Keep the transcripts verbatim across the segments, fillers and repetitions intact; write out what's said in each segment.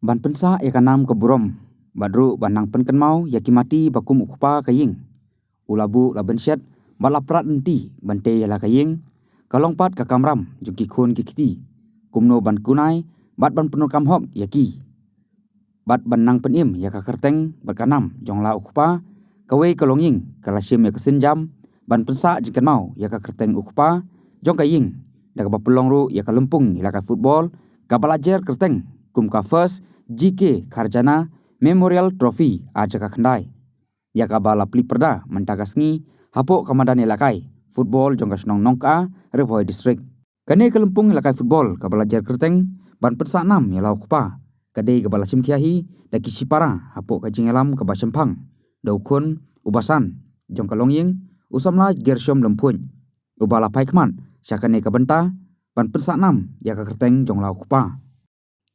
Ban pynsah ïa ka nam ka burom bad ruh ban nang pynkynmaw ïa ki mati ba kum u kpa ka ïing u la buh la bynshet bad la prat lynti ban tei ïa la ka ïing, ka long pat ka kamram jong ki khun ki kti kumno ban kunai bad ban pyndonkam hok ïa ki bad ban nang pynim ïa ka kyrteng bad ka nam jong la u kpa. Kawei ka longïing ka la shim ïa ka sienjam ban pynsah jingkynmaw ïa ka kyrteng u kpa jong ka ïing da kaba pynlong ruh ïa ka lympung ïalehkai football kaba la jer kyrteng kum ka First G K Kharjana Memorial Trophy ar hajar khyndai, ïa kaba la plie pyrda mynta ka sngi hapoh ka madan ïalehkai football jong ka shnong Nongkha, Ri Bhoi District. Kane ka lympung ïalehkai football kaba la jer kyrteng ban pynsah nam ïa la u kpa ka dei kaba la shim khia hi da ki shipara hapoh ka jingïalam kaba shemphang da u khun uba san jong ka longïing, u samla Gershom Lymphuid, uba la phai khmat sha kane ka bynta ban pynsah nam ïa ka kyrteng jong la u kpa.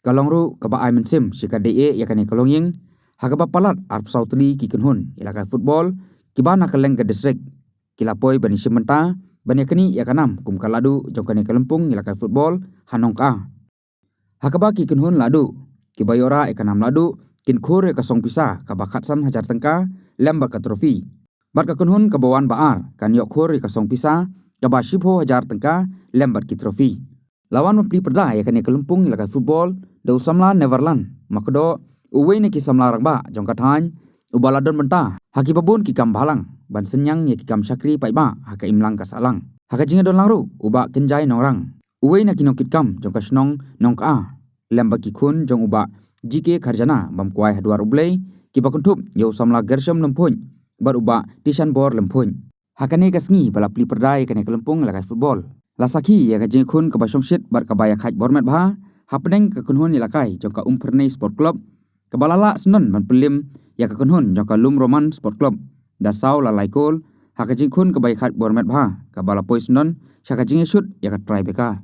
Ka long ruh kaba ai mynsiem sha ka dei ïa kane ka longïing ha kaba palat arphew saw tylli ki kynhun ïalehkai football kiba na kylleng ka district ki la poi ban ïashim bynta ban ïaknieh ïa ka nam kum ka lahduh jong kane ka lympung ïalehkai football ha Nongkha. Ha kaba ki kynhun lahduh kiba ïoh rah ïa ka nam lahduh kin khur ïa ka song pisa kaba khatsan hajar tyngka lem bad ka trophy. Bad ka kynhun kaba wan ba ar kan ïoh khur ïa ka song pisa kaba shiphew hajar tyngka lem bad ki trophy. La wan ban plie pyrda ïa kane ka lympung ïalehkai football da u samla Neverland Makdoh, uwei na ki samla rangbah jong ka thaiñ, uba la don bynta ha kiba bun ki kam bhalang ban synñiang ïa ki kam shakri paidbah ha ka imlang ka sahlang. Ha ka jingïadon lang ruh u Bah Kynjai Nongrang, uwei na ki nongkitkam jong ka shnong Nongkha, lem bad ki khun jong u Bah G K Kharjana bam kwai ha dwar U Blei, kiba kynthup ïa u samla Gershom Lymphuid bad u Bah Tishanbor Lymphuid. Ha kane ka sngi ba la plie pyrda ïa kane ka lympung ïalehkai football, la sakhi ïa ka jingïakhun kaba shongshit bad kaba ïakhaid bor met bha hapdeng ka kynhun ïalehkai jong ka Umphyrnei Sport Club, kaba la lah sngewdon ban pynliem ïa ka kynhun jong ka Lum Roman Sport Club da saw la lai kol ha ka jingïakhun kaba ïakhaid bor met bha kaba la poi sngewdon sha ka jingïashut ïa ka tiebreaker.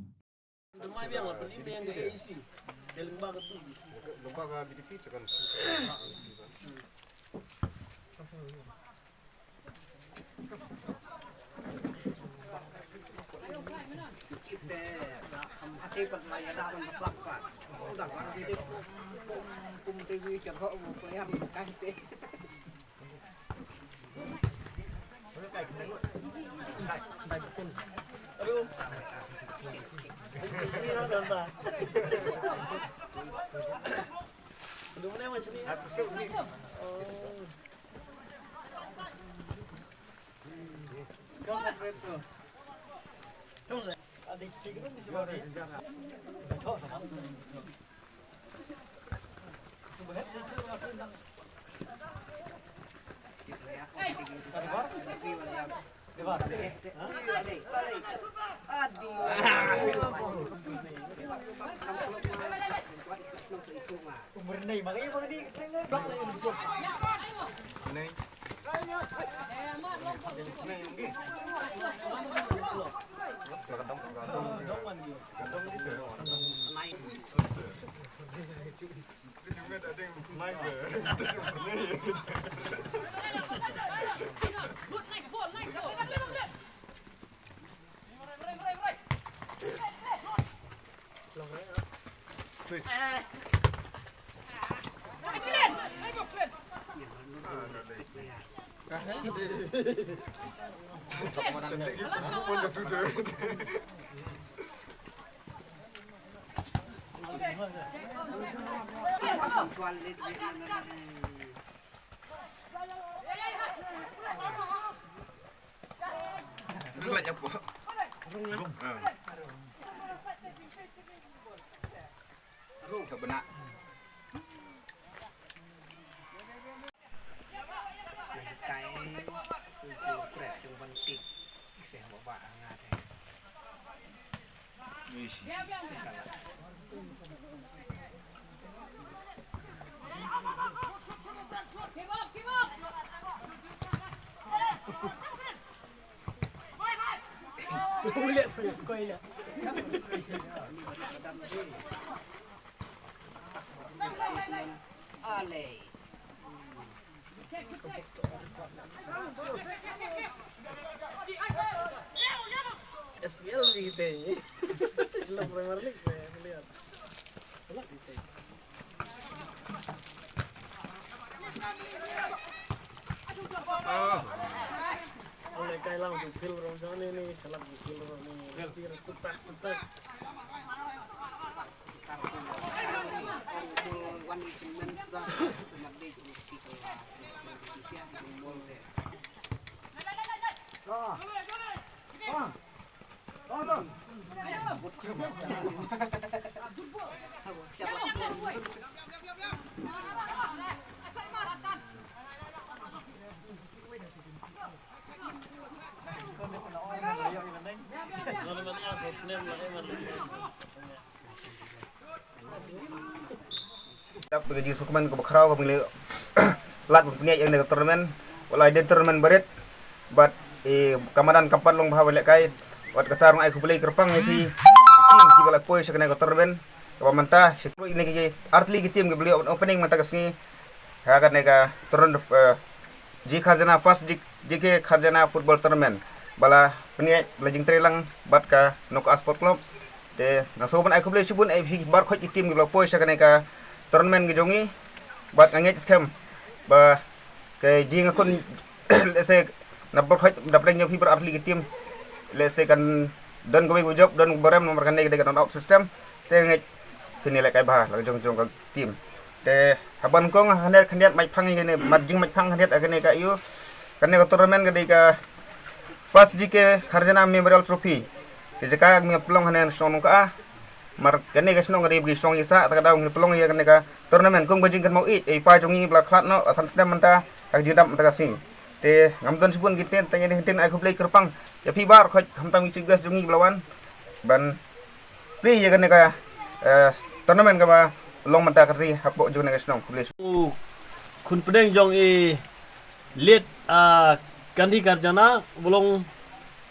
S P L di kita. Sila Premier League, ya, melihat. Sila kita. Dap ka jingsngewkmen kaba khraw kaba ngi la lad ban pynïaid ïa kane ka tournament. Wat la dei tournament barit bad, eh, ka madan kam pat long bha ban lehkai. Wat kata ruh ai khublei kyrpang ïa ki team kiba la poi sha kane ka tournament kaba mynta, sha kine ki artylli ki team kiba la opening mynta ka sngi ha kane ka tournament, eh, J K Kharjana first J K Kharjana football tournament ba la pynïaid, ba la jingtrei lang bad ka Nongkoah Sport Club. Te nga sngewbha ban ai khublei shibun ïa phi baroh ki team kiba la poi sha kane ka tournament ka jong ngi. Bad nga ngeit skhem ba ka jingïakhun lehse na baroh, na pdeng jong phi baroh artylli ki team lehse kan don kawei ka jop, don kaba rem namar kane ka dei ka knock out system. Te nga ngeit phin ïalehkai bha la ka jong jong ka team. Te haba nyngkong ha khyndiat khyndiat maitphang ïa kane, mat jingmaitphang khyndiat ïa kane ka ïoh, kane ka tournament ka dei ka First J K Kharjana Memorial Trophy. Te jaka ka ngi pynlong hangne shnong Nongkoah. Mar kane ka shnong ka dei ba ki shnong ïa sah, ta ka daw ngi pynlong ïa kane ka tournament kum ka jingkynmaw ïeit ïa i pa jong ngi ba la khlad noh la san snem mynta ha ka jingdap mynta ka sngi. Te ngam don shibun ki ktien, tang ïa kine ki ktien ai khublei kyrpang ïa phi baroh, khamtam i chief guest jong ngi ba la wan ban plie ïa kane ka, eh, tournament kaba long mynta ka sngi hapoh jong kane ka shnong. Khublei shibun. U khun pdeng jong i Late, ah, Gandhi Kharjana, ba long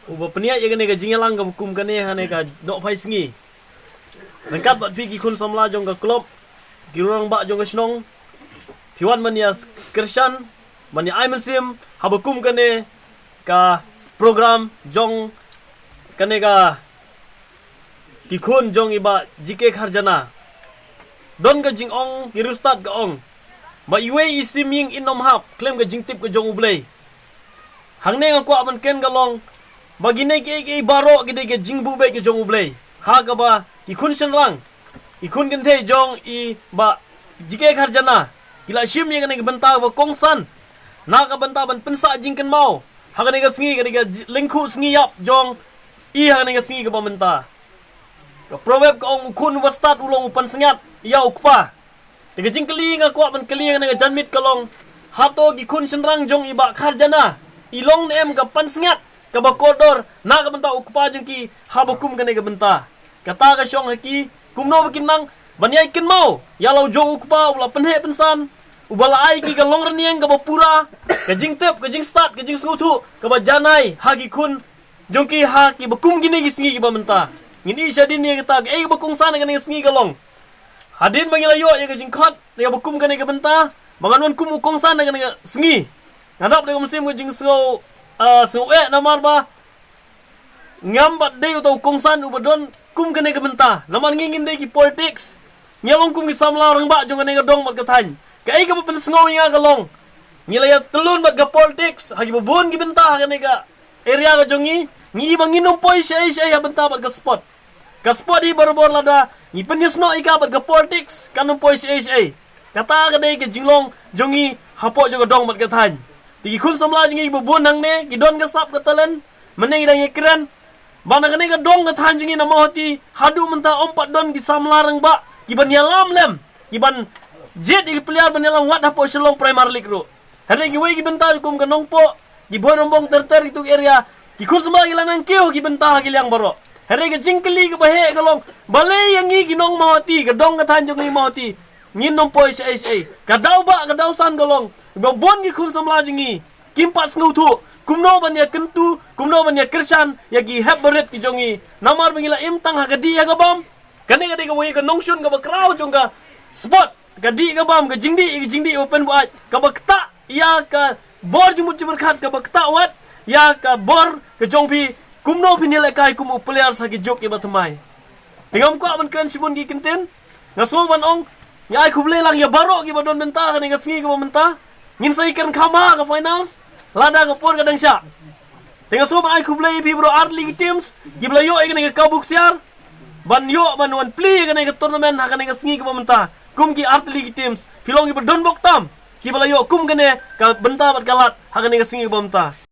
uba pynïaid ïa kane ka jingïalang kaba kum kane ha kane ka nohphai sngi. Ryngkat bad phi ki khun samla jong ka club, ki rangbah jong ka shnong, phi wan ban ïa kyrshan, ban ïa ai mynsiem haba kum kane ka program jong kane ka, ki khun jong i Bah J K Kharjana. Don ka jingong, ki riewstad ka ong ba iwei i sim ïing in ym hap khlem ka jingtip ka jong U Blei. Hangne nga kwah ban kren ka long ba kine kiei kiei baroh ki dei ka jingbuh beit ka jong U Blei. Ha kaba ki khun shynrang, ki khun kynthei jong i Bah J K Kharjana ki la shim ïa kane ka bynta ba kongsan na ka bynta ban pynsah jingkynmaw ha kane ka sngi, ka dei ka ji-, lyngkhuh sngi ïap jong i ha kane ka sngi kaba mynta. Ka proverb ka ong, u khun uba stad u long u pansngiat ïa u kpa. Te ka jingkylli nga kwah ban kylli ïa kane ka janmiet ka long, hato ki khun shynrang jong i Bah Kharjana i long ne em ka pansngiat kaba kordor na ka bynta u kpa jong ki haba kum kane ka bynta? Kata ka shong ha ki, kumno ba kin nang ban ïai kynmaw ïa la u jong u kpa uba la pynheh pynsan, uba la ai ki ka longrynïeng kaba pura, ka jingtip, ka jingstad, ka jingsngewthuh kaba janai ha ki khun jong ki ha kiba kum kine ki sngi kiba mynta. Ngin ïohi shadien ïa kata, kaei kaba kongsan ha kane ka sngi ka long, hadien ba ngi la ïoh ïa ka jingkhot ïa kaba kum kane ka bynta, ba ngan wan kum u kongsan ha kane ka sngi. Nga dap da ka mynsiem ka jingsngew, ah, sngew eh namar ba ngam pat dei uta u kongsan uba don kum kane ka bynta. Namar ngi ngim dei ki politics. Ngi long kum ki samla rangbah jong kane ka dong bad ka thaiñ. Kaei kaba pynsngew ïa nga ka long, ngi la ïa tylun bad ka politics ha kiba bun ki bynta ha kane ka area ka jong ngi. Ngi i ba ngin ym poi shaei shaei ha bynta bad ka sport. Ka sport hi barabor lada ngi pynïasnoh ïa ka bad ka politics kan ym poi shaei shaei. Kata ka dei ka jinglong jong ngi hapoh jong ka dong bad ka thaiñ. Te ki khun samla jong ngi kiba bun hangne ki don ka sap ka talent. Mynne ngi dang ïakren ba na kane ka dong ka thaiñ jong ngi na Mawhati haduh mynta ym pat don ki samla rangbah kiban ïalam lem, kiban jied ïa ki player ban ïalam wat hapoh Shillong Premier League ruh. Hynrei kiwei ki bynta kum ka Nongpoh, ki Bhoirymbong ter ter kitu ki area, ki khun samla ki la nang kiew ki bynta ha ki liang baroh. Hynrei ka jingkylli kaba heh ka long, balei ïa ngi ki nong Mawhati, ka dong ka thaiñ jong ngi Mawhati, ngin ym poi shaei shaei? Ka daw ba, ka daw san ka long ba bun ki khun samla jong ngi kim pat sngewthuh kumno ban ïa kyntu, kumno ban ïa kyrshan ïa ki hep barit ki jong ngi. Namar ba ngi la im tang ha ka dih ha ka bam. Kane ka dei kawei ka nongshun kaba khraw jong ka sport, ka dih ka bam, ka jingdih, ka jingdih ba pynbuaid, kaba ktah ïa ka bor jingmut jingpyrkhat, kaba ktah wat ïa ka bor ka jong phi kumno phin ïalehkai kum u player ha ki juk kiba thymmai. Te ngam kwah ban kren shibun ki kyntien, nga sngew ban ong, nga ai khublei lang ïa baroh kiba don bynta ha kane ka sngi kaba mynta. Ngin sa ïakren kham bha ha ka finals lada ka por ka dang shah. Te nga sngewbha ban ai khublei ïa phi baroh artylli ki teams kiba la ïoh ïa kane ka kabu ksiar ban ïoh ban wan plie ïa kane ka tournament ha kane ka sngi kaba mynta. Kum ki artylli ki teams, phi long kiba donbok tam kiba la ïoh kum kane ka bynta bad ka lad ha kane ka sngi kaba mynta.